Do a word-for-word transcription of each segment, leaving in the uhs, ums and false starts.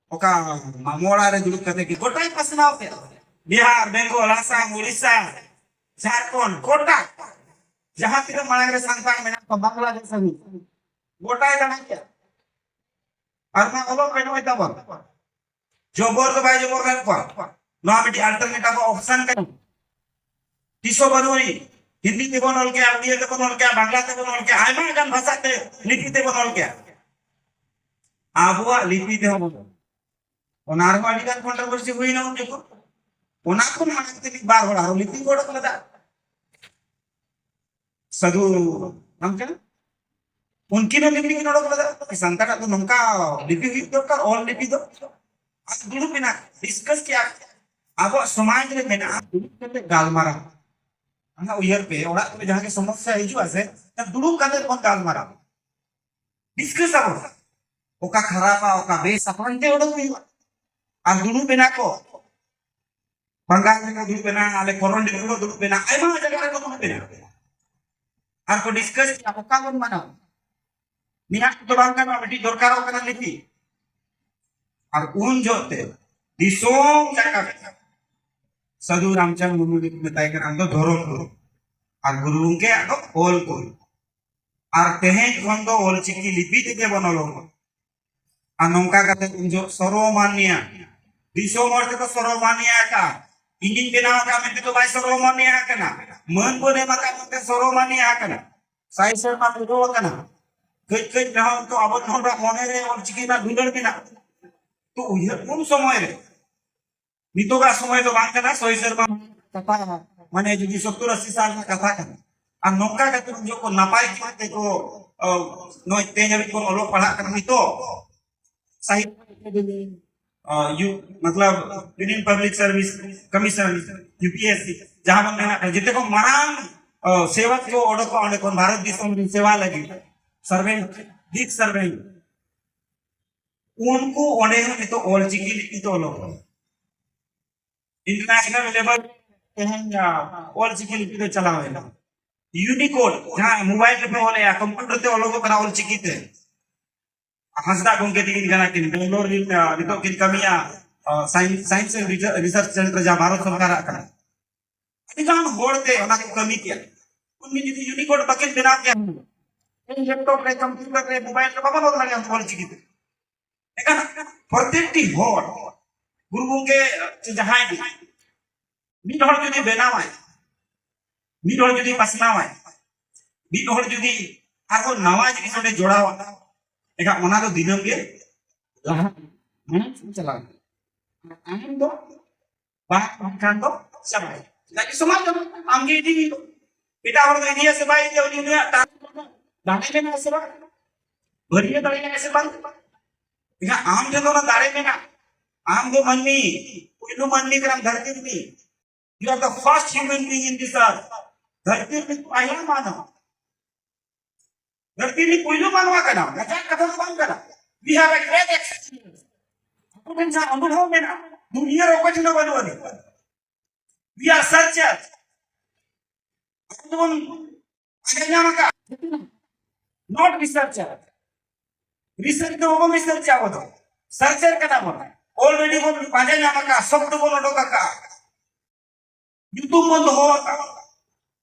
ᱚᱠᱟ ᱢᱟᱢᱚ ᱚᱲᱟᱜ ᱨᱮ ᱫᱩᱲᱩᱵ ᱠᱟᱛᱮ ᱜᱮ ᱜᱚᱴᱟᱭ ᱯᱟᱥᱱᱟᱣ ᱠᱮᱫ᱾ ᱵᱤᱦᱟᱨ, ᱵᱮᱝᱜᱚᱞ, ᱟᱥᱟᱢ, ᱩᱲᱤᱥᱥᱟ, ᱡᱷᱟᱲᱠᱷᱚᱸᱰ, ᱜᱚᱴᱟ ᱡᱟᱦᱟᱸ ᱛᱤᱱᱟᱹᱜ ᱢᱟᱲᱟᱝ ᱨᱮ ᱥᱟᱱᱛᱟᱲ ᱢᱮᱱᱟᱜ ᱠᱚᱣᱟ, ᱵᱟᱝᱞᱟᱫᱮᱥ ᱦᱟᱹᱵᱤᱡ ᱜᱚᱴᱟᱭ ᱫᱟᱬᱟ ᱠᱮᱫ᱾ ᱟᱨ ᱚᱱᱟ ᱚᱞᱚᱜ ᱯᱮ ᱱᱚᱜᱼᱚᱭ ᱛᱟᱵᱚᱱ᱾ ᱡᱚᱵᱚᱨ ᱫᱚ ᱵᱟᱭ ᱡᱚᱵᱚᱨ ᱞᱮᱫ ᱠᱚᱣᱟ᱾ ᱱᱚᱣᱟ ᱢᱤᱫᱴᱤᱡ alternate ᱟᱵᱚ option ᱠᱟᱱᱟ᱾ ᱛᱤᱥ ᱦᱚᱸ ᱵᱟᱹᱱᱩᱜ ᱟᱹᱱᱤᱡ᱾ ᱦᱤᱱᱫᱤ ᱛᱮᱵᱚᱱ ᱚᱞ ᱠᱮᱭᱟ, ᱩᱲᱤᱭᱟ ᱛᱮᱵᱚᱱ ᱚᱞ ᱠᱮᱭᱟ, ᱵᱟᱝᱞᱟ ᱛᱮᱵᱚᱱ ᱚᱞ ᱠᱮᱭᱟ, ᱟᱭᱢᱟ ᱜᱟᱱ ᱵᱷᱟᱥᱟ ᱛᱮ, ᱞᱤᱯᱤ ᱛᱮᱵᱚᱱ ᱚᱞ ᱠᱮᱭᱟ᱾ ᱟᱵᱚᱣᱟᱜ ᱞᱤᱯᱤ ᱛᱮᱦᱚᱸ ᱵᱟᱹᱱᱩᱜ᱾ ᱚᱱᱟ ᱨᱮᱦᱚᱸ ᱟᱹᱰᱤ ᱜᱟᱱ controversy ᱦᱩᱭᱱᱟ ᱩᱱ ᱡᱚᱠᱷᱚᱱ᱾ ᱚᱱᱟ ᱠᱷᱚᱱ ᱢᱟᱲᱟᱝ ᱛᱮ ᱢᱤᱫ ᱵᱟᱨ ᱦᱚᱲ ᱟᱨᱦᱚᱸ ᱞᱤᱯᱤ ᱠᱚ ᱚᱰᱚᱠ ᱞᱮᱫᱟ᱾ ᱥᱟᱹᱫᱷᱩ ᱨᱟᱢᱪᱟᱸᱫᱽ, ᱩᱱᱠᱤᱱ ᱦᱚᱸ ᱞᱤᱯᱤ ᱠᱤᱱ ᱚᱰᱚᱠ ᱞᱮᱫᱟ᱾ ᱥᱟᱱᱛᱟᱲᱟᱜ ᱫᱚ ᱱᱚᱝᱠᱟ ᱞᱤᱯᱤ ᱦᱩᱭᱩᱜ ᱫᱚᱨᱠᱟᱨ, ᱚᱞ ᱞᱤᱯᱤ ᱫᱚ᱾ ᱟᱨ ᱫᱩᱲᱩᱵ ᱮᱱᱟ, discuss ᱠᱮᱜᱼᱟ᱾ ᱟᱵᱚᱣᱟᱜ ᱥᱚᱢᱟᱡᱽ ᱨᱮ ᱢᱮᱱᱟᱜᱼᱟ ᱫᱩᱲᱩᱵ ᱠᱟᱛᱮ ᱜᱟᱞᱢᱟᱨᱟᱣ᱾ ᱚᱱᱟ ᱩᱭᱦᱟᱹᱨ ᱯᱮ, ᱚᱲᱟᱜ ᱠᱚᱨᱮ ᱡᱟᱦᱟᱸ ᱜᱮ ᱥᱚᱢᱚᱥᱥᱟ ᱦᱤᱡᱩᱜᱼᱟ ᱥᱮ, ᱫᱩᱲᱩᱵ ᱠᱟᱛᱮ ᱵᱚᱱ ᱜᱟᱞᱢᱟᱨᱟᱣ, discuss ᱟᱵᱚᱱ᱾ ᱚᱠᱟ ᱠᱷᱟᱨᱟᱯᱟ, ᱚᱠᱟ ᱵᱮᱥᱟ, ᱯᱟᱱᱛᱮ ᱚᱰᱚᱠ ᱦᱩᱭᱩᱜᱼᱟ᱾ ᱟᱨ ᱫᱩᱲᱩᱵ ᱮᱱᱟ ᱠᱚ, ᱵᱟᱝᱜᱟᱞ ᱨᱮᱠᱚ ᱫᱩᱲᱩᱵ ᱮᱱᱟ, ᱟᱞᱮ ᱠᱚᱨᱚᱱᱰᱤ ᱨᱮᱠᱚ ᱫᱩᱲᱩᱵ ᱮᱱᱟ, ᱟᱭᱢᱟ ᱡᱟᱭᱜᱟ ᱨᱮᱠᱚ ᱫᱩᱲᱩᱵ ᱮᱱᱟ᱾ ᱟᱨ ᱠᱚ discuss ᱠᱮᱜᱼᱟ, ᱚᱠᱟ ᱵᱚᱱ ᱢᱟᱱᱟᱣᱟ? ᱢᱮᱱᱟᱜ ᱫᱚ ᱵᱟᱝ ᱜᱟᱱᱚᱜᱼᱟ, ᱢᱤᱫᱴᱤᱡ ᱫᱚᱨᱠᱟᱨᱚᱜ ᱠᱟᱱᱟ ᱞᱤᱯᱤ᱾ ᱟᱨ ᱩᱱ ᱡᱚᱦᱚᱜ ᱛᱮ ᱫᱤᱥᱚᱢ ᱡᱟᱠᱟᱛ ᱥᱟᱹᱫᱷᱩ ᱨᱟᱢᱪᱟᱸᱫᱽ ᱢᱩᱨᱢᱩ ᱜᱮᱠᱚ ᱢᱮᱛᱟᱭ ᱠᱟᱱᱟ, ᱟᱢ ᱫᱚ ᱫᱷᱚᱨᱚᱢ ᱜᱩᱨᱩ᱾ ᱟᱨ ᱜᱩᱨᱩ ᱜᱚᱢᱠᱮᱭᱟᱜ ᱫᱚ ᱚᱞ ᱜᱩᱨᱩ᱾ ᱟᱨ ᱛᱮᱦᱮᱧ ᱠᱷᱚᱱ ᱫᱚ ᱚᱞᱪᱤᱠᱤ ᱞᱤᱯᱤ ᱛᱮᱜᱮ ᱵᱚᱱ ᱚᱞᱚᱜᱼᱟ᱾ ᱟᱨ ᱱᱚᱝᱠᱟ ᱠᱟᱛᱮ ᱩᱱ ᱡᱚᱦᱚᱜ ᱥᱚᱨᱚᱢᱟᱱᱤᱭᱟ, ᱫᱤᱥᱚᱢ ᱦᱚᱲ ᱛᱮᱠᱚ ᱥᱚᱨᱚᱢᱟᱱᱤᱭᱟ ᱟᱠᱟᱫ᱾ ᱤᱧᱤᱧ ᱵᱮᱱᱟᱣ ᱟᱠᱟᱫ ᱢᱮᱱᱛᱮ ᱫᱚ ᱵᱟᱭ ᱥᱚᱨᱚᱢᱟᱱᱤᱭᱟ ᱟᱠᱟᱱᱟ, ᱢᱟᱹᱱ ᱵᱚᱱ ᱮᱢ ᱟᱠᱟᱫ ᱢᱮᱱᱛᱮ ᱥᱚᱨᱚᱢᱟᱱᱤᱭᱟ ᱟᱠᱟᱱᱟ᱾ ᱥᱟᱭ ᱥᱮᱨᱢᱟ ᱯᱩᱨᱟᱹᱣ ᱟᱠᱟᱱᱟ᱾ ᱠᱟᱹᱡ ᱠᱟᱹᱡ ᱨᱮᱦᱚᱸ ᱱᱤᱛᱚᱜ ᱟᱵᱚ ᱦᱚᱲᱟᱜ ᱢᱚᱱᱮ ᱨᱮ ᱚᱞᱪᱤᱠᱤ ᱨᱮᱱᱟᱜ ᱫᱩᱞᱟᱹᱲ ᱢᱮᱱᱟᱜᱼᱟ᱾ ᱛᱚ ᱩᱭᱦᱟᱹᱨ ᱩᱱ ᱥᱚᱢᱚᱭ ᱨᱮ, ᱱᱤᱛᱚᱜᱟᱜ ᱥᱚᱢᱚᱭ ᱫᱚ ᱵᱟᱝ ᱠᱟᱱᱟ᱾ ᱥᱚᱭ ᱥᱮᱨᱢᱟ ᱠᱟᱛᱷᱟ, ᱢᱟᱱᱮ ᱡᱩᱫᱤ ᱥᱚᱛᱛᱚᱨ ᱟᱥᱤ ᱥᱟᱞ ᱨᱮᱱᱟᱜ ᱠᱟᱛᱷᱟ ᱠᱟᱱᱟ᱾ ᱟᱨ ᱱᱚᱝᱠᱟ ᱠᱟᱛᱮ ᱩᱱ ᱡᱚᱠᱷᱚᱱ ᱱᱟᱯᱟᱭ ᱠᱤᱢᱟᱱ ᱛᱮᱠᱚ, ᱚ, ᱱᱚᱜᱼᱚᱭ ᱛᱮᱦᱮᱧ ᱦᱟᱹᱵᱤᱡ ᱵᱚᱱ ᱚᱞᱚᱜ ᱯᱟᱲᱦᱟᱜ ᱠᱟᱱᱟ᱾ ᱱᱤᱛᱚᱜ ᱥᱟᱦᱤᱛᱛᱚ ᱟᱠᱟᱫᱮᱢᱤ, ᱚ, ᱭᱩ, ᱢᱚᱛᱞᱚᱵ, Union Public Service Commission, U P S C, ᱡᱟᱦᱟᱸ ᱵᱚᱱ ᱢᱮᱱᱟᱜ ᱠᱟᱱᱟ, ᱡᱮᱛᱮ ᱠᱷᱚᱱ ᱢᱟᱨᱟᱝ, ᱚ, ᱥᱮᱵᱟ ᱠᱚ ᱚᱰᱚᱠᱚᱜᱼᱟ ᱚᱸᱰᱮ ᱠᱷᱚᱱ, ᱵᱷᱟᱨᱚᱛ ᱫᱤᱥᱚᱢ ᱨᱮ ᱥᱮᱵᱟ ᱞᱟᱹᱜᱤᱫ, servant, big servant᱾ ᱩᱱᱠᱩ ᱚᱸᱰᱮ ᱦᱚᱸ ᱱᱤᱛᱚᱜ ᱚᱞᱪᱤᱠᱤ ᱞᱤᱯᱤ ᱛᱮ ᱚᱞᱚᱜ ᱠᱟᱱᱟ᱾ International level ᱛᱮᱦᱮᱧ, ᱟ, ᱚᱞᱪᱤᱠᱤ ᱞᱤᱯᱤ ᱫᱚ ᱪᱟᱞᱟᱣ ᱮᱱᱟ᱾ ᱤᱭᱩᱱᱤᱠᱳᱰ, ᱡᱟᱦᱟᱸ ᱢᱳᱵᱟᱭᱤᱞ ᱨᱮᱯᱮ ᱚᱞᱮᱜᱼᱟ, ᱠᱚᱢᱯᱤᱭᱩᱴᱟᱨ ᱛᱮ ᱚᱞᱚᱜᱚᱜ ᱠᱟᱱᱟ ᱚᱞᱪᱤᱠᱤ ᱛᱮ᱾ ᱦᱟᱸᱥᱫᱟ ᱜᱚᱢᱠᱮ ᱛᱤᱠᱤᱱ ᱠᱟᱱᱟ ᱠᱤᱱ, ᱵᱮᱝᱜᱟᱞᱳᱨ ᱨᱮ, ᱟᱸ, ᱱᱤᱛᱚᱜ ᱠᱤᱱ ᱠᱟᱹᱢᱤᱭᱟ, ᱟᱸ, Science, Science and Research Center, ᱡᱟᱦᱟᱸ ᱵᱷᱟᱨᱚᱛ ᱥᱚᱨᱠᱟᱨᱟᱜ ᱠᱟᱱᱟ᱾ ᱟᱹᱰᱤ ᱜᱟᱱ ᱦᱚᱲ ᱛᱮ ᱚᱱᱟ ᱠᱚ ᱠᱟᱹᱢᱤ ᱠᱮᱭᱟ᱾ ᱩᱱᱤ ᱡᱩᱫᱤ Unicode ᱵᱟᱹᱠᱤᱱ ᱵᱮᱱᱟᱣ ᱠᱮᱭᱟ, ᱞᱮᱯᱴᱚᱯ ᱨᱮ, ᱠᱚᱢᱯᱤᱭᱩᱴᱟᱨ ᱨᱮ, ᱢᱳᱵᱟᱭᱤᱞ ᱨᱮ ᱵᱟᱵᱚᱱ ᱚᱞ ᱫᱟᱲᱮᱭᱟᱜᱼᱟ ᱚᱞ ᱪᱤᱠᱤ ᱛᱮ᱾ ᱮᱱᱠᱷᱟᱱ ᱯᱨᱚᱛᱮᱠᱴᱤ ᱦᱚᱲ, ᱜᱩᱨᱩ ᱜᱚᱢᱠᱮ ᱥᱮ ᱡᱟᱦᱟᱸᱭ ᱜᱮ, ᱢᱤᱫ ᱦᱚᱲ ᱡᱩᱫᱤ ᱵᱮᱱᱟᱣᱟᱭ, ᱢᱤᱫ ᱦᱚᱲ ᱡᱩᱫᱤ ᱯᱟᱥᱱᱟᱣᱟᱭ, ᱢᱤᱫ ᱦᱚᱲ ᱡᱩᱫᱤ ᱟᱨᱦᱚᱸ ᱱᱟᱣᱟ ᱡᱤᱱᱤᱥ ᱚᱸᱰᱮ ᱡᱚᱲᱟᱣᱟ, ᱮᱱᱠᱷᱟᱱ ᱚᱱᱟ ᱫᱚ ᱫᱤᱱᱟᱹᱢ ᱜᱮ ᱞᱟᱦᱟ ᱪᱟᱞᱟᱜᱼᱟ᱾ ᱟᱢ ᱫᱚ ᱵᱟᱝ ᱠᱷᱟᱱ ᱫᱚ ᱪᱟᱵᱟᱭ᱾ ᱪᱮᱫᱟᱜ ᱡᱮ ᱥᱚᱢᱟᱡᱽ ᱫᱚ ᱟᱢᱜᱮ ᱤᱫᱤ ᱦᱩᱭᱩᱜᱼᱟ᱾ ᱮᱴᱟᱜ ᱦᱚᱲ ᱫᱚ ᱤᱫᱤᱭᱟ ᱥᱮ ᱵᱟᱭ ᱤᱫᱤᱭᱟ, ᱩᱱᱤ ᱩᱱᱤᱭᱟᱜ ᱫᱟᱲᱮ ᱢᱮᱱᱟᱜᱼᱟ ᱥᱮ ᱵᱟᱝ? ᱵᱟᱹᱨᱭᱟᱹ ᱫᱟᱲᱮᱭᱟᱜᱼᱟ ᱥᱮ ᱵᱟᱝ? ᱮᱱᱠᱷᱟᱱ ᱟᱢ ᱴᱷᱮᱱ ᱫᱚ ᱚᱱᱟ ᱫᱟᱲᱮ ᱢᱮᱱᱟᱜᱼᱟ᱾ ᱟᱢ ᱜᱮ ᱢᱟᱹᱱᱢᱤ, ᱯᱩᱭᱞᱩ ᱢᱟᱹᱱᱢᱤ ᱠᱟᱱᱟᱢ ᱫᱷᱟᱹᱨᱛᱤ ᱨᱤᱱᱤᱡ᱾ You are the first human being in this earth. ᱫᱷᱟᱹᱨᱛᱤ ᱨᱤᱱᱤᱡ ᱯᱟᱦᱞᱟ ᱢᱟᱱᱣᱟ᱾ ᱫᱷᱟᱹᱨᱛᱤ ᱨᱤᱱᱤᱡ ᱯᱩᱭᱞᱩ ᱢᱟᱱᱣᱟ ᱠᱟᱱᱟᱢ᱾ ᱢᱚᱡᱟᱠ ᱠᱟᱛᱷᱟ ᱫᱚ ᱵᱟᱝ ᱠᱟᱱᱟ᱾ We have a great experience. ᱟᱵᱚ ᱴᱷᱮᱱ ᱡᱟᱦᱟᱸ ᱚᱱᱩᱵᱷᱚᱵ ᱢᱮᱱᱟᱜᱼᱟ, ᱫᱩᱱᱤᱭᱟᱹ ᱨᱮ ᱚᱠᱚᱭ ᱴᱷᱮᱱ ᱦᱚᱸ ᱵᱟᱹᱱᱩᱜ ᱟᱹᱱᱤᱡ᱾ We are searcher. ᱟᱵᱚ ᱫᱚᱵᱚᱱ ᱯᱟᱸᱡᱟ ᱧᱟᱢ ᱟᱠᱟᱫ, not researcher. Research ᱫᱚ ᱵᱟᱵᱚᱱ research ᱟᱵᱚ ᱫᱚ, searcher ᱠᱟᱱᱟ ᱵᱚᱱ᱾ Already ᱵᱚᱱ ᱯᱟᱸᱡᱟ ᱧᱟᱢ ᱟᱠᱟᱫ, ᱥᱚᱵᱫᱚ ᱵᱚᱱ ᱚᱰᱚᱠ ᱟᱠᱟᱫ, ᱧᱩᱛᱩᱢ ᱵᱚᱱ ᱫᱚᱦᱚ ᱟᱠᱟᱫ᱾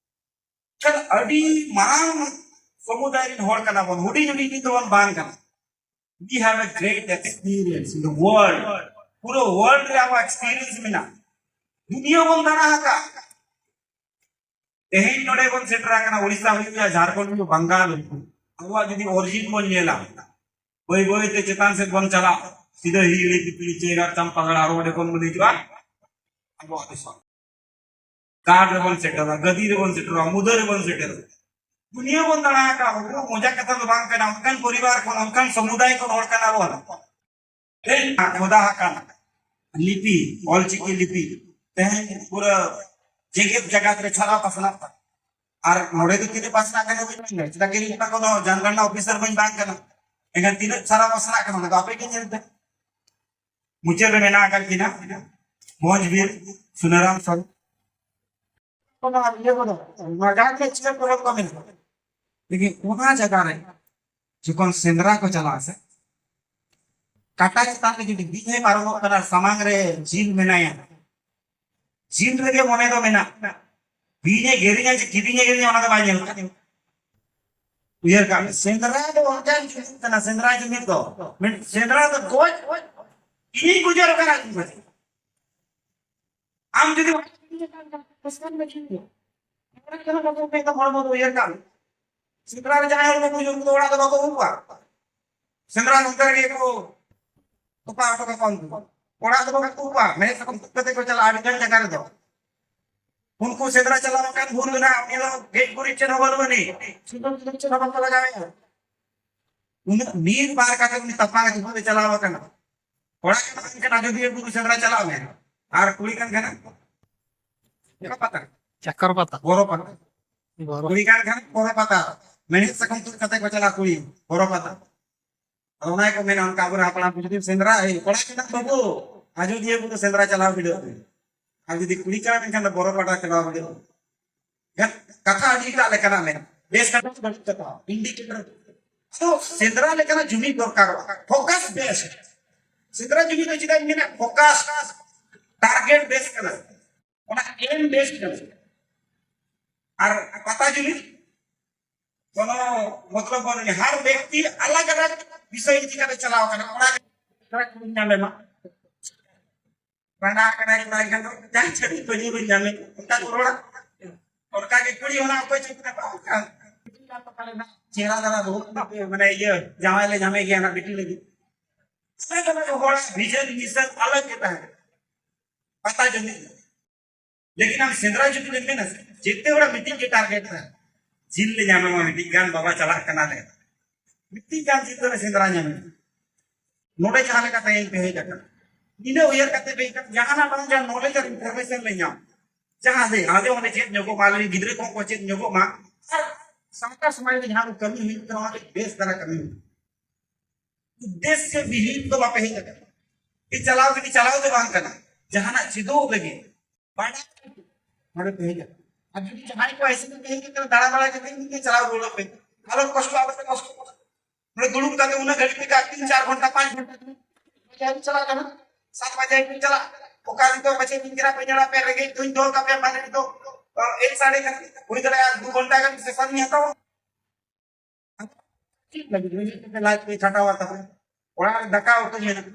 ᱮᱱᱠᱷᱟᱱ ᱟᱹᱰᱤ ᱢᱟᱨᱟᱝ ᱥᱚᱢᱩᱫᱟᱭ ᱨᱮᱱ ᱦᱚᱲ ᱠᱟᱱᱟ ᱵᱚᱱ, ᱦᱩᱰᱤᱧ ᱦᱩᱰᱤᱧ ᱫᱚ ᱵᱚᱱ ᱵᱟᱝ ᱠᱟᱱᱟ᱾ We have a great experience in the world. ᱯᱩᱨᱟᱹ world ᱨᱮ ᱟᱵᱚ experience ᱢᱮᱱᱟᱜᱼᱟ᱾ ᱫᱩᱱᱤᱭᱟᱹ ᱵᱚᱱ ᱫᱟᱬᱟ ᱟᱠᱟᱫ᱾ ᱛᱮᱦᱮᱧ ᱱᱚᱰᱮ ᱵᱚᱱ ᱥᱮᱴᱮᱨ ᱟᱠᱟᱱᱟ, ᱳᱰᱤᱥᱟ ᱦᱩᱭᱩᱜ ᱜᱮᱭᱟ, ᱡᱷᱟᱲᱠᱷᱚᱸᱰ ᱦᱩᱭᱩᱜ, ᱵᱟᱝᱜᱟᱞ ᱦᱩᱭᱩᱜ, ᱟᱵᱚᱣᱟᱜ ᱡᱩᱫᱤ origin ᱵᱚᱱ ᱧᱮᱞᱟ, ᱵᱟᱹᱭ ᱵᱟᱹᱭ ᱛᱮ ᱪᱮᱛᱟᱱ ᱥᱮᱫ ᱵᱚᱱ ᱪᱟᱞᱟᱜ, ᱥᱤᱫᱟᱹ ᱦᱤᱦᱤᱲᱤ ᱯᱤᱯᱤᱲᱤ ᱪᱮᱭᱜᱟᱲ ᱪᱟᱢᱯᱟᱜᱟᱲ ᱟᱨ ᱚᱸᱰᱮ ᱠᱷᱚᱱ ᱵᱚᱱ ᱦᱤᱡᱩᱜᱼᱟ ᱟᱵᱚᱣᱟᱜ ᱫᱤᱥᱚᱢ᱾ ᱜᱟᱲ ᱨᱮᱵᱚᱱ ᱥᱮᱴᱮᱨᱟ, ᱜᱟᱹᱫᱤ ᱨᱮᱵᱚᱱ ᱥᱮᱴᱮᱨᱟ, ᱢᱩᱫᱟᱹ ᱨᱮᱵᱚᱱ ᱥᱮᱴᱮᱨᱟ᱾ ᱫᱩᱱᱤᱭᱟᱹ ᱵᱚᱱ ᱫᱟᱬᱟ ᱟᱠᱟᱫ, ᱢᱚᱡᱟ ᱠᱟᱛᱷᱟ ᱫᱚ ᱵᱟᱝ ᱠᱟᱱᱟ᱾ ᱚᱱᱠᱟᱱ ᱯᱚᱨᱤᱵᱟᱨ ᱠᱷᱚᱱ, ᱚᱱᱠᱟᱱ ᱥᱚᱢᱩᱫᱟᱭ ᱠᱷᱚᱱ ᱦᱚᱲ ᱠᱟᱱᱟ ᱵᱚᱱ᱾ ᱛᱮᱦᱮᱧ ᱠᱷᱚᱫᱟ ᱟᱠᱟᱱ ᱞᱤᱯᱤ, ᱚᱞᱪᱤᱠᱤ ᱞᱤᱯᱤ ᱛᱮᱦᱮᱧ ᱯᱩᱨᱟᱹ ᱡᱮᱜᱮᱛ ᱡᱟᱠᱟᱛ ᱨᱮ ᱪᱷᱟᱨᱟᱣ ᱯᱟᱥᱱᱟᱜ ᱠᱟᱱᱟ᱾ ᱟᱨ ᱱᱚᱰᱮ ᱫᱚ ᱛᱤᱱᱟᱹᱜ ᱯᱟᱥᱱᱟᱜ ᱠᱟᱱᱟ ᱵᱟᱹᱧ ᱢᱮᱱ ᱫᱟᱲᱮᱭᱟᱜᱼᱟ, ᱪᱮᱫᱟᱜ ᱠᱤ ᱤᱧ ᱢᱟ ᱠᱳᱱᱳ ᱡᱟᱱᱜᱟᱱᱱᱟ ᱚᱯᱷᱤᱥᱟᱨ ᱵᱟᱹᱧ ᱵᱟᱝ ᱠᱟᱱᱟ᱾ ᱮᱱᱠᱷᱟᱱ ᱛᱤᱱᱟᱹᱜ ᱪᱷᱟᱨᱟᱣ ᱯᱟᱥᱱᱟᱜ ᱠᱟᱱᱟ, ᱚᱱᱟ ᱫᱚ ᱟᱯᱮ ᱜᱮ ᱧᱮᱞ ᱯᱮ᱾ ᱢᱩᱪᱟᱹᱫ ᱨᱮ ᱢᱮᱱᱟᱜ ᱟᱠᱟᱫ ᱠᱤᱱᱟ ᱢᱚᱸᱡᱽ ᱵᱤᱨ ᱥᱩᱱᱟᱨᱟᱢ ᱥᱚᱨᱮᱱ᱾ ᱚᱱᱟ ᱤᱭᱟᱹ ᱠᱚᱫᱚ, ᱚᱱᱟ ᱡᱟᱦᱟᱸ ᱪᱮᱫ ᱪᱮᱫ ᱯᱚᱨᱚᱵᱽ ᱠᱚ ᱢᱮᱱᱟᱜᱼᱟ, ᱞᱮᱠᱤᱱ ᱚᱱᱟ ᱡᱟᱭᱜᱟ ᱨᱮ ᱡᱚᱠᱷᱚᱱ ᱥᱮᱸᱫᱽᱨᱟ ᱠᱚ ᱪᱟᱞᱟᱜᱼᱟ ᱥᱮ, ᱠᱟᱴᱟ ᱪᱮᱛᱟᱱ ᱨᱮ ᱡᱩᱫᱤ ᱵᱤᱧ ᱮ ᱯᱟᱨᱚᱢᱚᱜ ᱠᱟᱱᱟ, ᱥᱟᱢᱟᱝ ᱨᱮ ᱡᱤᱞ ᱢᱮᱱᱟᱭᱟ, ᱡᱤᱞ ᱨᱮᱜᱮ ᱢᱚᱱᱮ ᱫᱚ ᱢᱮᱱᱟᱜ, ᱵᱤᱧ ᱮ ᱜᱮᱨᱤᱧᱟ ᱪᱮ ᱠᱤᱫᱤᱧ ᱮ ᱜᱮᱨᱤᱧᱟ, ᱚᱱᱟ ᱫᱚ ᱵᱟᱭ ᱧᱮᱞ ᱠᱟᱜ᱾ ᱩᱭᱦᱟᱹᱨ ᱠᱟᱜ ᱢᱮ, ᱥᱮᱸᱫᱽᱨᱟ ᱫᱚ ᱚᱱᱠᱟᱱ ᱡᱤᱱᱤᱥ ᱠᱟᱱᱟ, ᱥᱮᱸᱫᱽᱨᱟ ᱡᱩᱢᱤᱫ ᱫᱚ, ᱢᱮᱱ-, ᱥᱮᱸᱫᱽᱨᱟ ᱫᱚ ᱜᱚᱡ, ᱤᱧᱤᱧ ᱜᱩᱡᱩᱜ ᱠᱟᱱᱟ᱾ ᱟᱢ ᱡᱩᱫᱤ ᱦᱚᱲᱢᱚ ᱫᱚ ᱩᱭᱦᱟᱹᱨ ᱠᱟᱜ ᱢᱮ, ᱥᱮᱸᱫᱽᱨᱟ ᱨᱮ ᱡᱟᱦᱟᱸᱭ ᱦᱚᱲ ᱠᱚ ᱜᱩᱡᱩᱜ, ᱩᱱᱠᱩ ᱫᱚ ᱚᱲᱟᱜ ᱫᱚ ᱵᱟᱠᱚ ᱩᱵᱟ᱾ ᱥᱮᱸᱫᱽᱨᱟ ᱱᱚᱛᱮ ᱨᱮᱜᱮ ᱠᱚ ᱛᱚᱯᱟ ᱦᱚᱴᱚ ᱠᱟᱠᱚᱣᱟ᱾ ᱩᱱᱠᱩ ᱚᱲᱟᱜ ᱫᱚ ᱵᱟᱠᱚ ᱩᱵᱟ, ᱢᱮᱲᱦᱮᱫ ᱥᱟᱠᱟᱢ ᱛᱩᱫ ᱠᱟᱛᱮ ᱠᱚ ᱪᱟᱞᱟᱜᱼᱟ ᱟᱹᱰᱤ ᱜᱟᱱ ᱡᱟᱭᱜᱟ ᱨᱮᱫᱚ᱾ ᱩᱱᱠᱩ ᱥᱮᱸᱫᱽᱨᱟ ᱪᱟᱞᱟᱣ ᱟᱠᱟᱱ ᱵᱷᱳᱨ ᱢᱮᱱᱟᱜᱼᱟ, ᱩᱱᱤ ᱫᱚ ᱜᱮᱡ ᱜᱩᱨᱤᱡ ᱪᱮᱫ ᱦᱚᱸ ᱵᱟᱹᱱᱩᱜ ᱟᱹᱱᱤᱡ, ᱥᱩᱱᱩᱢ ᱪᱮᱫ ᱦᱚᱸ ᱵᱟᱠᱚ ᱞᱟᱜᱟᱣᱮᱫᱼᱟ᱾ ᱩᱱᱟᱹᱜ ᱱᱤᱨ ᱵᱟᱨ ᱠᱟᱛᱮ ᱩᱱᱤ ᱛᱟᱯᱟ ᱠᱟᱛᱮ ᱪᱟᱞᱟᱣ ᱟᱠᱟᱱᱟ᱾ ᱠᱚᱲᱟ ᱠᱟᱱ ᱠᱷᱟᱱ ᱟᱡᱚᱫᱤᱭᱟᱹ ᱵᱩᱨᱩ ᱥᱮᱸᱫᱽᱨᱟ ᱪᱟᱞᱟᱜ ᱢᱮ, ᱟᱨ ᱠᱩᱲᱤ ᱠᱟᱱ ᱠᱷᱟᱱ ᱪᱟᱠᱚᱨ ᱯᱟᱛᱟ᱾ ᱪᱟᱠᱚᱨ ᱯᱟᱛᱟ᱾ ᱵᱚᱨᱚ ᱯᱟᱛᱟ᱾ ᱵᱚᱨᱚ᱾ ᱠᱩᱲᱤ ᱠᱟᱱ ᱠᱷᱟᱱ ᱵᱚᱨᱚ ᱯᱟᱛᱟ, ᱢᱮᱲᱦᱮᱫ ᱥᱟᱠᱟᱢ ᱛᱩᱫ ᱠᱟᱛᱮ ᱠᱚ ᱪᱟᱞᱟᱜᱼᱟ ᱠᱩᱲᱤ, ᱵᱚᱨᱚ ᱯᱟᱛᱟ᱾ ᱟᱫᱚ ᱚᱱᱟ ᱜᱮᱠᱚ ᱢᱮᱱᱟ, ᱚᱱᱠᱟ ᱟᱵᱚᱨᱮᱱ ᱦᱟᱯᱲᱟᱢ ᱠᱚ ᱡᱩᱫᱤ ᱥᱮᱸᱫᱽᱨᱟ, "ᱮᱭ ᱠᱚᱲᱟ ᱠᱟᱱᱟᱢ ᱵᱟᱹᱵᱩ, ᱟᱡᱚᱫᱤᱭᱟᱹ ᱵᱩᱨᱩ ᱥᱮᱸᱫᱽᱨᱟ ᱪᱟᱞᱟᱣ ᱵᱤᱰᱟᱹᱜ ᱢᱮ", ᱟᱨ ᱡᱩᱫᱤ ᱠᱩᱲᱤ ᱠᱟᱱᱟ ᱢᱮᱱᱠᱷᱟᱱ ᱫᱚ ᱵᱚᱨᱚ ᱯᱟᱛᱟ ᱪᱟᱞᱟᱣ ᱵᱤᱰᱟᱹᱜ ᱢᱮ᱾ ᱠᱟᱛᱷᱟ ᱟᱹᱰᱤ ᱮᱴᱟᱜ ᱞᱮᱠᱟᱱᱟᱜ ᱢᱮᱱᱟᱜᱼᱟ, ᱵᱮᱥ ᱠᱟᱛᱷᱟ ᱵᱟᱹᱲᱤᱡ ᱠᱟᱛᱷᱟ, indicator᱾ ᱟᱫᱚ ᱥᱮᱸᱫᱽᱨᱟ ᱞᱮᱠᱟᱱᱟᱜ ᱡᱩᱢᱤᱫ ᱫᱚᱨᱠᱟᱨᱚᱜᱼᱟ, focus best᱾ ᱥᱮᱸᱫᱽᱨᱟ ᱡᱩᱢᱤᱫ ᱫᱚ ᱪᱮᱫᱟᱜ ᱤᱧ ᱢᱮᱱᱟ, focus, target best ᱠᱟᱱᱟ᱾ ᱚᱱᱟ ᱮᱢ ᱵᱮᱥ ᱠᱟᱱᱟ᱾ ᱟᱨ ᱯᱟᱛᱟ ᱡᱩᱢᱤᱫ ᱠᱳᱱᱳ ᱢᱚᱛᱞᱚᱵ ᱵᱟᱹᱱᱩᱜᱼᱟ᱾ ᱦᱟᱨ ᱵᱮᱠᱛᱤ ᱟᱞᱟᱜᱽ ᱟᱞᱟᱜᱽ ᱵᱤᱥᱚᱭ ᱤᱫᱤ ᱠᱟᱛᱮ ᱪᱟᱞᱟᱣ ᱠᱟᱱᱟ᱾ ᱚᱱᱟ ᱜᱮ ᱧᱟᱢᱮ ᱢᱟ᱾ ᱨᱟᱸᱰᱟ ᱠᱟᱱᱟᱭ ᱠᱚᱲᱟ ᱮᱱᱠᱷᱟᱱ ᱫᱚ ᱡᱟᱦᱟᱸ ᱪᱷᱟᱹᱛᱤᱠ ᱠᱚ ᱧᱩᱨ ᱧᱟᱢᱮ, ᱚᱱᱠᱟ ᱠᱚ ᱨᱚᱲᱟ᱾ ᱚᱱᱠᱟ ᱜᱮ ᱠᱩᱲᱤ ᱦᱚᱸ ᱚᱠᱚᱭ ᱪᱚ ᱢᱮᱛᱟ ᱠᱚᱣᱟ, ᱚᱱᱠᱟ ᱪᱮᱦᱨᱟ ᱫᱷᱟᱨᱟ ᱵᱟᱹᱦᱩ ᱢᱟᱱᱮ ᱤᱭᱟᱹ ᱡᱟᱶᱟᱭ ᱞᱮ ᱧᱟᱢᱮ ᱜᱮᱭᱟ ᱱᱟᱜ ᱵᱤᱴᱤ ᱞᱟᱹᱜᱤᱫ᱾ ᱟᱞᱟᱜᱽ ᱟᱞᱟᱜᱽ ᱦᱚᱲᱟᱜ vision mission ᱟᱞᱟᱜᱽ ᱜᱮ ᱛᱟᱦᱮᱸ ᱠᱟᱱᱟ᱾ ᱯᱟᱛᱟ ᱡᱩᱢᱤᱫ᱾ ᱞᱮᱠᱤᱱ ᱟᱢ ᱥᱮᱸᱫᱽᱨᱟ ᱡᱩᱫᱤ ᱵᱮᱱ ᱢᱮᱱᱟ ᱥᱮ, ᱡᱮᱛᱮ ᱦᱚᱲᱟᱜ ᱢᱤᱫᱴᱤᱡ ᱜᱮ target ᱛᱟᱦᱮᱸ, ᱡᱤᱞ ᱞᱮ ᱧᱟᱢᱟ, ᱢᱤᱫᱴᱤᱡ ᱜᱟᱱ ᱵᱟᱵᱟ ᱪᱟᱞᱟᱜ ᱠᱟᱱᱟ ᱞᱮ, ᱢᱤᱫᱴᱤᱡ ᱜᱟᱱ ᱡᱤᱞ ᱫᱚᱞᱮ ᱥᱮᱸᱫᱽᱨᱟ ᱧᱟᱢᱟ᱾ ᱱᱚᱰᱮ ᱡᱟᱦᱟᱸ ᱞᱮᱠᱟ ᱛᱮᱦᱮᱧ ᱯᱮ ᱦᱮᱡ ᱟᱠᱟᱱᱟ, ᱤᱱᱟᱹ ᱩᱭᱦᱟᱹᱨ ᱠᱟᱛᱮ ᱯᱮ ᱦᱮᱡ ᱟᱠᱟᱱᱟ, ᱡᱟᱦᱟᱱᱟᱜ ᱵᱟᱝ ᱡᱟᱦᱟᱸ knowledge ᱟᱨ information ᱞᱮ ᱧᱟᱢ, ᱡᱟᱦᱟᱸ ᱥᱮ ᱟᱞᱮ ᱚᱸᱰᱮ ᱪᱮᱫ ᱧᱚᱜᱚᱜ ᱢᱟ, ᱟᱞᱮ ᱨᱮᱱ ᱜᱤᱫᱽᱨᱟᱹ ᱠᱚᱦᱚᱸ ᱠᱚ ᱪᱮᱫ ᱧᱚᱜᱚᱜ ᱢᱟ, ᱟᱨ ᱥᱟᱶᱛᱟ ᱥᱚᱢᱟᱡᱽ ᱨᱮ ᱡᱟᱦᱟᱸ ᱠᱚ ᱠᱟᱹᱢᱤ ᱦᱩᱭᱩᱜ ᱠᱟᱱᱟ, ᱚᱱᱟ ᱵᱮᱥ ᱫᱷᱟᱨᱟ ᱠᱟᱹᱢᱤ ᱦᱩᱭᱩᱜ ᱠᱟᱱᱟ᱾ ᱩᱫᱽᱫᱮᱥᱭᱚ ᱵᱤᱦᱤᱱ ᱫᱚ ᱵᱟᱯᱮ ᱦᱮᱡ ᱟᱠᱟᱱᱟ᱾ ᱠᱤ ᱪᱟᱞᱟᱣ ᱜᱤᱰᱤ ᱪᱟᱞᱟᱣ ᱫᱚ ᱵᱟᱝ ᱠᱟᱱᱟ, ᱡᱟᱦᱟᱱᱟᱜ ᱪᱮᱫᱚᱜ ᱞᱟᱹᱜᱤᱫ, ᱵᱟᱰᱟᱭ ᱞᱟᱹᱜᱤᱫ ᱱᱚᱰᱮ ᱯᱮ ᱦᱮᱡ ᱟᱠᱟᱱᱟ᱾ ᱟᱨ ᱡᱩᱫᱤ ᱡᱟᱦᱟᱸᱭ ᱠᱚ ᱮᱥᱮ ᱠᱚ ᱦᱮᱡ ᱟᱠᱟᱱᱟ, ᱫᱟᱬᱟ ᱵᱟᱲᱟᱭ ᱠᱟᱛᱮ ᱤᱧ ᱜᱮ ᱪᱟᱞᱟᱣ ᱨᱩᱣᱟᱹᱲᱚᱜ ᱯᱮ, ᱟᱞᱚ ᱠᱚᱥᱴᱚ, ᱟᱞᱚ ᱯᱮ ᱠᱚᱥᱴᱚ᱾ ᱱᱚᱰᱮ ᱫᱩᱲᱩᱵ ᱠᱟᱛᱮ ᱩᱱᱟᱹᱜ ᱜᱷᱟᱹᱲᱤᱡ ᱯᱮ ᱠᱟᱜ, ᱛᱤᱱ ᱪᱟᱨ ᱜᱷᱚᱱᱴᱟ, ᱯᱟᱸᱪ ᱜᱷᱚᱱᱴᱟ᱾ ᱪᱟᱞᱟᱜ ᱠᱟᱱᱟ, ᱥᱟᱛ ᱵᱟᱡᱮ ᱠᱚ ᱪᱟᱞᱟᱜ, ᱚᱠᱟ ᱱᱤᱛᱚᱜ ᱵᱟᱡᱮ ᱵᱤᱱ ᱪᱟᱞᱟᱜ ᱯᱮ ᱧᱮᱞᱟ ᱯᱮ ᱨᱮᱸᱜᱮᱡ ᱫᱩᱧ ᱫᱚᱦᱚ ᱠᱟᱯᱮ ᱢᱟᱱᱮ ᱱᱤᱛᱚᱜ ᱮᱭ ᱥᱟᱲᱮ ᱠᱟᱱᱟ, ᱦᱩᱭ ᱫᱟᱲᱮᱭᱟᱜᱼᱟ ᱫᱩ ᱜᱷᱚᱱᱴᱟ ᱜᱟᱱ ᱥᱮᱥᱚᱱ ᱤᱧ ᱦᱟᱛᱟᱣᱟ᱾ ᱪᱮᱫ ᱞᱟᱹᱜᱤᱫ ᱨᱮᱸᱜᱮᱡ ᱛᱮ ᱞᱟᱡ ᱠᱚᱭ ᱠᱷᱟᱴᱟᱣᱟ ᱛᱟᱵᱚᱱ, ᱚᱲᱟᱜ ᱨᱮ ᱫᱟᱠᱟ ᱩᱛᱩ ᱢᱮᱱᱟᱜᱼᱟ᱾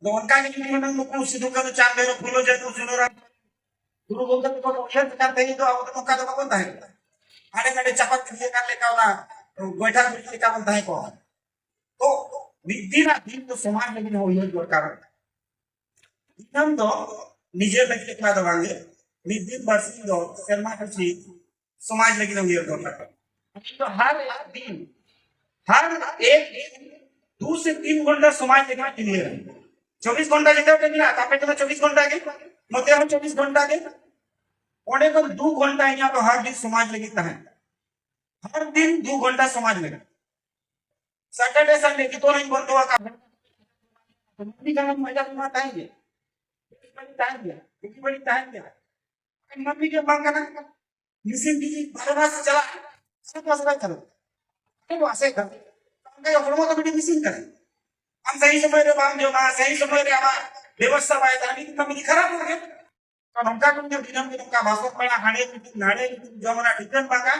ᱟᱫᱚ ᱚᱱᱠᱟ ᱜᱮ ᱡᱩᱫᱤ ᱦᱩᱱᱟᱹᱝ ᱱᱩᱠᱩ ᱥᱤᱫᱩ ᱠᱟᱹᱱᱩ ᱪᱟᱸᱫ ᱵᱷᱟᱭᱨᱚ ᱯᱷᱩᱞᱳ ᱡᱷᱟᱱᱳ ᱥᱩᱱᱟᱹᱨᱟᱢ ᱜᱩᱨᱩ ᱜᱚᱢᱠᱮ ᱛᱟᱠᱚ ᱠᱚ ᱩᱭᱦᱟᱹᱨ ᱞᱮᱠᱷᱟᱱ ᱛᱮᱦᱮᱧ ᱫᱚ ᱟᱵᱚ ᱫᱚ ᱱᱚᱝᱠᱟ ᱫᱚ ᱵᱟᱵᱚᱱ ᱛᱟᱦᱮᱸ ᱠᱚᱜᱼᱟ᱾ ᱦᱟᱸᱰᱮ ᱱᱟᱰᱮ ᱪᱟᱯᱟᱫ ᱜᱤᱰᱤ ᱟᱠᱟᱱ ᱞᱮᱠᱟ ᱚᱱᱟ ᱜᱚᱭᱴᱷᱟ ᱜᱩᱨᱤᱡ ᱞᱮᱠᱟ ᱵᱚᱱ ᱛᱟᱦᱮᱸ ᱠᱚᱜᱼᱟ᱾ ᱛᱚ ᱢᱤᱫ ᱫᱤᱱᱟᱜ ᱫᱤᱱ ᱫᱚ ᱥᱚᱢᱟᱡᱽ ᱞᱟᱹᱜᱤᱫ ᱦᱚᱸ ᱩᱭᱦᱟᱹᱨ ᱫᱚᱨᱠᱟᱨ᱾ ᱫᱤᱱᱟᱹᱢ ᱫᱚ ᱱᱤᱡᱮᱨ ᱞᱟᱹᱜᱤᱫ ᱮᱠᱞᱟ ᱫᱚ ᱵᱟᱝᱜᱮ, ᱢᱤᱫ ᱫᱤᱱ ᱵᱟᱨᱥᱤᱧ ᱫᱚ ᱥᱮᱨᱢᱟ ᱯᱤᱪᱷᱤ ᱥᱚᱢᱟᱡᱽ ᱞᱟᱹᱜᱤᱫ ᱦᱚᱸ ᱩᱭᱦᱟᱹᱨ ᱫᱚᱨᱠᱟᱨ᱾ ᱟᱹᱵᱤᱱ ᱫᱚ ᱦᱟᱨ ᱫᱤᱱ, ᱦᱟᱨ ᱮᱠ ᱫᱤᱱ ᱫᱩ ᱥᱮ ᱛᱤᱱ ᱜᱷᱚᱱᱴᱟ ᱥᱚᱢᱟᱡᱽ ᱞᱟᱹᱜᱤᱫ ᱵᱤᱱ ᱩᱭᱦᱟᱹᱨᱟ᱾ ᱪᱚᱵᱵᱤᱥ ᱜᱷᱚᱱᱴᱟ ᱡᱮᱴᱟ ᱯᱮ ᱢᱮᱱᱟᱜᱼᱟ, ᱛᱟᱯᱮ ᱡᱮᱱᱚ ᱪᱚᱵᱵᱤᱥ ᱜᱷᱚᱱᱴᱟ ᱜᱮ, ᱱᱚᱛᱮ ᱦᱚᱸ ᱪᱚᱵᱵᱤᱥ ᱜᱷᱚᱱᱴᱟ ᱜᱮ᱾ ᱚᱸᱰᱮ ᱠᱷᱚᱱ ᱫᱩ ᱜᱷᱚᱱᱴᱟ ᱤᱧᱟᱹᱜ ᱫᱚ ᱦᱟᱨ ᱫᱤᱱ ᱥᱚᱢᱟᱡᱽ ᱞᱟᱹᱜᱤᱫ ᱛᱟᱦᱮᱱ, ᱦᱟᱨ ᱫᱤᱱ ᱫᱩ ᱜᱷᱚᱱᱴᱟ ᱥᱚᱢᱟᱡᱽ ᱞᱟᱹᱜᱤᱫ᱾ ᱥᱟᱴᱟᱨᱰᱮ ᱥᱟᱱᱰᱮ ᱡᱚᱛᱚ ᱞᱤᱧ ᱵᱚᱱᱫᱚ ᱟᱠᱟᱫ᱾ ᱢᱟᱹᱱᱢᱤ ᱠᱟᱱᱟ ᱢᱟᱡᱟ ᱢᱟ ᱛᱟᱦᱮᱸ ᱜᱮ᱾ ᱵᱩᱜᱤ ᱵᱟᱹᱲᱤᱡ ᱛᱟᱦᱮᱸ ᱜᱮ᱾ ᱵᱩᱜᱤ ᱵᱟᱹᱲᱤᱡ ᱛᱟᱦᱮᱸ ᱜᱮ᱾ ᱢᱟᱹᱱᱢᱤ ᱜᱮ ᱵᱟᱝ ᱠᱟᱱᱟ᱾ ᱢᱮᱥᱤᱱ ᱡᱩᱫᱤ ᱵᱟᱨᱚ ᱢᱟᱥ ᱪᱟᱞᱟᱜ, ᱥᱟᱛ ᱢᱟᱥ ᱵᱟᱭ ᱪᱟᱞᱟᱜ᱾ ᱟᱵᱚ ᱟᱥᱮ ᱠᱟᱱᱟ᱾ ᱚᱱᱠᱟ ᱜᱮ ᱦᱚᱲᱢᱚ ᱫᱚ ᱢᱤᱫᱴᱤᱡ ᱢᱮᱥᱤᱱ ᱠᱟᱱᱟ᱾ ᱟᱢ ᱥᱟᱹᱦᱤ ᱥᱚᱢᱚᱭ ᱨᱮ ᱵᱟᱢ ᱡᱚᱢᱟ, ᱥᱟᱹᱦᱤ ᱥᱚᱢᱚᱭ ᱨᱮ ᱟᱢᱟᱜ ᱵᱮᱵᱚᱥᱛᱷᱟ ᱵᱟᱭ ᱛᱟᱦᱮᱱᱟ, ᱢᱤᱫ ᱠᱟᱹᱢᱤ ᱠᱷᱟᱨᱟᱯᱚᱜ ᱜᱮᱭᱟ᱾ ᱛᱚ ᱱᱚᱝᱠᱟ ᱠᱚ ᱧᱮᱞ ᱫᱤᱱᱟᱹᱢ ᱜᱮ ᱱᱚᱝᱠᱟ ᱵᱟᱥᱚᱜ ᱠᱟᱱᱟ, ᱦᱟᱸᱰᱮ ᱢᱤᱫᱴᱤᱡ ᱱᱟᱰᱮ ᱢᱤᱫᱴᱤᱡ ᱡᱚᱢ ᱨᱮᱱᱟᱜ ᱴᱷᱤᱠᱟᱹᱱ ᱵᱟᱝᱟ᱾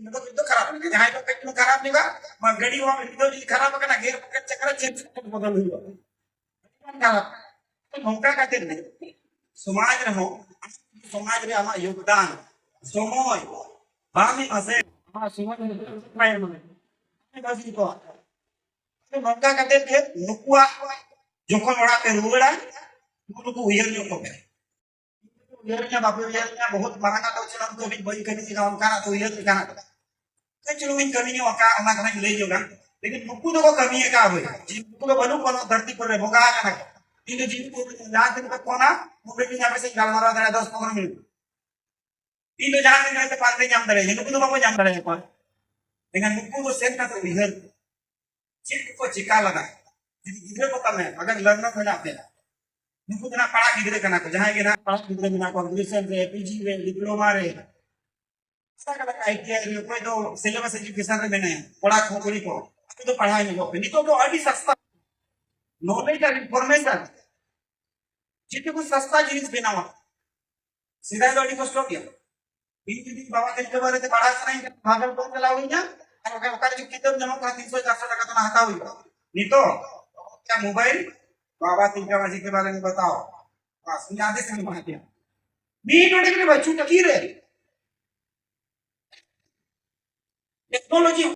ᱱᱚᱝᱠᱟ ᱠᱚ ᱠᱷᱟᱨᱟᱯ ᱞᱮᱱᱟ᱾ ᱡᱟᱦᱟᱸᱭ ᱠᱚ ᱠᱟᱹᱡ ᱪᱩᱞᱩᱝ ᱠᱷᱟᱨᱟᱯ ᱧᱚᱜᱟ, ᱢᱟ ᱜᱟᱹᱰᱤ ᱦᱚᱸ ᱢᱤᱫ ᱫᱷᱟᱣ ᱡᱩᱫᱤ ᱠᱷᱟᱨᱟᱯ ᱟᱠᱟᱱᱟ, ᱜᱮᱨ ᱯᱚᱠᱮᱴ ᱪᱟᱠᱟ ᱨᱮ ᱪᱮᱧᱡᱽ ᱵᱚᱫᱚᱞ ᱦᱩᱭᱩᱜᱼᱟ᱾ ᱠᱷᱟᱨᱟᱯ᱾ ᱛᱚ ᱱᱚᱝᱠᱟ ᱠᱟᱛᱮ ᱜᱮ ᱥᱚᱢᱟᱡᱽ ᱨᱮᱦᱚᱸ, ᱥᱚᱢᱟᱡᱽ ᱨᱮ ᱟᱢᱟᱜ ᱭᱳᱜᱽᱫᱟᱱ, ᱥᱚᱢᱚᱭ, ᱵᱟᱢ ᱮᱢᱟ ᱥᱮ, ᱟᱢᱟᱜ ᱥᱚᱢᱟᱡᱽ ᱨᱮ ᱵᱟᱭ ᱮᱢᱟ᱾ ᱵᱟᱹᱜᱤ ᱠᱚᱣᱟ᱾ ᱛᱚ ᱱᱚᱝᱠᱟ ᱠᱟᱛᱮ ᱜᱮ ᱱᱩᱠᱩᱣᱟᱜ ᱡᱚᱠᱷᱚᱱ ᱚᱲᱟᱜ ᱯᱮ ᱨᱩᱣᱟᱹᱲᱟ, ᱱᱩᱠᱩ ᱱᱩᱠᱩ ᱩᱭᱦᱟᱹᱨ ᱧᱚᱜ ᱠᱚᱯᱮ᱾ ᱩᱭᱦᱟᱹᱨ ᱧᱚᱜ ᱵᱟᱯᱮ ᱩᱭᱦᱟᱹᱨ ᱧᱚᱜ, ᱵᱚᱦᱩᱛ ᱢᱟᱨᱟᱝ ᱟᱜ ᱫᱚ ᱪᱮᱫ ᱦᱚᱸ ᱠᱟᱹᱢᱤ ᱵᱟᱹᱧ ᱠᱟᱹᱢᱤ ᱠᱮᱫᱟ, ᱚᱱᱠᱟᱱᱟᱜ ᱫᱚ ᱩᱭᱦᱟᱹᱨ ᱞᱮᱠᱟᱱᱟᱜ ᱫᱚ ᱵᱟᱝ᱾ ᱠᱟᱹᱡ ᱪᱩᱞᱩᱝ ᱤᱧ ᱠᱟᱹᱢᱤ ᱧᱚᱜ ᱟᱠᱟᱫ, ᱚᱱᱟ ᱠᱟᱛᱷᱟᱧ ᱞᱟᱹᱭ ᱧᱚᱜᱟ᱾ ᱞᱮᱠᱤᱱ ᱱᱩᱠᱩ ᱫᱚᱠᱚ ᱠᱟᱹᱢᱤ ᱟᱠᱟᱫ ᱵᱷᱟᱹᱭ, ᱡᱮ ᱱᱩᱠᱩ ᱫᱚ ᱵᱟᱹᱱᱩᱜ ᱠᱚᱣᱟ ᱱᱚᱣᱟ ᱫᱷᱟᱹᱨᱛᱤ ᱯᱩᱨᱤ ᱨᱮ, ᱵᱚᱸᱜᱟ ᱟᱠᱟᱱᱟ ᱠᱚ᱾ ᱤᱧ ᱫᱚ ᱡᱤᱣᱤ ᱯᱩᱨᱤ ᱡᱟᱦᱟᱸ ᱛᱤᱱ ᱠᱚ ᱯᱷᱳᱱᱟ, ᱩᱱ ᱨᱮᱜᱮ ᱤᱧ ᱟᱯᱮ ᱥᱮᱫ ᱤᱧ ᱜᱟᱞᱢᱟᱨᱟᱣ ᱫᱟᱲᱮᱭᱟᱜᱼᱟ ᱫᱚᱥ ᱯᱚᱱᱨᱚ ᱢᱤᱱᱤᱴ᱾ ᱤᱧ ᱫᱚ ᱡᱟᱦᱟᱸ ᱛᱤᱱ ᱨᱮ ᱯᱟᱱᱛᱮ ᱧᱟᱢ ᱫᱟᱲᱮᱭᱟᱜᱼᱟ, ᱱᱩᱠᱩ ᱫᱚ ᱵᱟᱠᱚ ᱧᱟᱢ ᱫᱟᱲᱮᱭᱟᱠᱚᱣᱟ᱾ ᱮᱱᱠᱷᱟᱱ ᱱᱩᱠᱩ ᱫᱚ ᱥᱮᱱ ᱠᱟᱛᱮ ᱩᱭᱦᱟᱹᱨ, ᱪᱮᱫ ᱠᱚᱠᱚ ᱪᱮᱠᱟ ᱞᱮᱫᱟ? ᱡᱩᱫᱤ ᱜᱤᱫᱽᱨᱟᱹ ᱠᱚ ᱛᱟᱢᱮ, ᱟᱜᱟᱨ learner ᱢᱮᱱᱟᱜ ᱯᱮᱭᱟ, ᱱᱩᱠᱩ ᱫᱚ ᱱᱟᱜ ᱯᱟᱲᱦᱟᱜ ᱜᱤᱫᱽᱨᱟᱹ ᱠᱟᱱᱟ ᱠᱚ, ᱡᱟᱦᱟᱸᱭ ᱜᱮ ᱱᱟᱜ ᱯᱟᱲᱦᱟᱜ ᱜᱤᱫᱽᱨᱟᱹ ᱢᱮᱱᱟᱜ ᱠᱚᱣᱟ, graduation ᱨᱮ, ᱯᱤ ᱡᱤ ᱨᱮ, diploma ᱨᱮ, ᱟᱭ ᱴᱤ ᱟᱭ ᱨᱮ, ᱚᱠᱚᱭ ᱫᱚ syllabus education ᱨᱮ ᱢᱮᱱᱟᱭᱟ, ᱠᱚᱲᱟ ᱠᱚ, ᱠᱩᱲᱤ ᱠᱚ, ᱟᱯᱮ ᱫᱚ ᱯᱟᱲᱦᱟᱣ ᱧᱚᱜᱚᱜ ᱯᱮ᱾ ᱱᱤᱛᱚᱜ ᱫᱚ ᱟᱹᱰᱤ ᱥᱟᱥᱛᱟ᱾ ᱱᱚᱞᱮᱡᱽ ᱟᱨ ᱤᱱᱯᱷᱚᱨᱢᱮᱥᱚᱱ ᱡᱮᱴᱩᱠᱩ ᱥᱟᱥᱛᱟ ᱡᱤᱱᱤᱥ ᱵᱮᱱᱟᱣᱟ᱾ ᱥᱮᱫᱟᱭ ᱫᱚ ᱟᱹᱰᱤ ᱠᱚᱥᱴᱚ ᱜᱮᱭᱟ᱾ ᱤᱧ ᱡᱩᱫᱤ ᱵᱟᱵᱟ ᱛᱤᱞᱠᱟᱹ ᱵᱟᱨᱮᱛᱮ ᱵᱟᱲᱟᱭ ᱥᱟᱱᱟᱧ ᱠᱷᱟᱱ ᱵᱷᱟᱜᱚᱞᱯᱩᱨ ᱪᱟᱞᱟᱣ ᱦᱩᱭ ᱮᱱᱟ, ᱟᱨ ᱚᱠᱟ ᱚᱠᱟ ᱨᱮ ᱠᱤᱛᱟᱹᱵ ᱧᱟᱢᱚᱜ ᱠᱟᱱᱟ ᱛᱤᱱᱥᱚ ᱪᱟᱨᱥᱚ ᱴᱟᱠᱟ ᱛᱮ ᱚᱱᱟ ᱦᱟᱛᱟᱣ ᱦᱩᱭᱩᱜᱼᱟ᱾ ᱱᱤᱛᱚᱜ ᱢᱳᱵᱟᱭᱤᱞ, ᱵᱟᱵᱟ ᱛᱤᱞᱠᱟᱹ ᱢᱟᱹᱡᱷᱤ ᱠᱮ ᱵᱟᱨᱮ ᱢᱮ ᱵᱟᱛᱟᱣ, ᱵᱟᱥ ᱩᱱᱤ ᱟᱫᱮᱥ ᱮᱢ ᱮᱢᱟ ᱫᱮᱭᱟ᱾ ᱢᱤᱫ ᱱᱚᱰᱮ ᱜᱮ ᱵᱟᱹᱪᱩᱜ ᱛᱟᱹᱠᱤᱱ ᱨᱮ ᱴᱮᱠᱱᱳᱞᱚᱡᱤ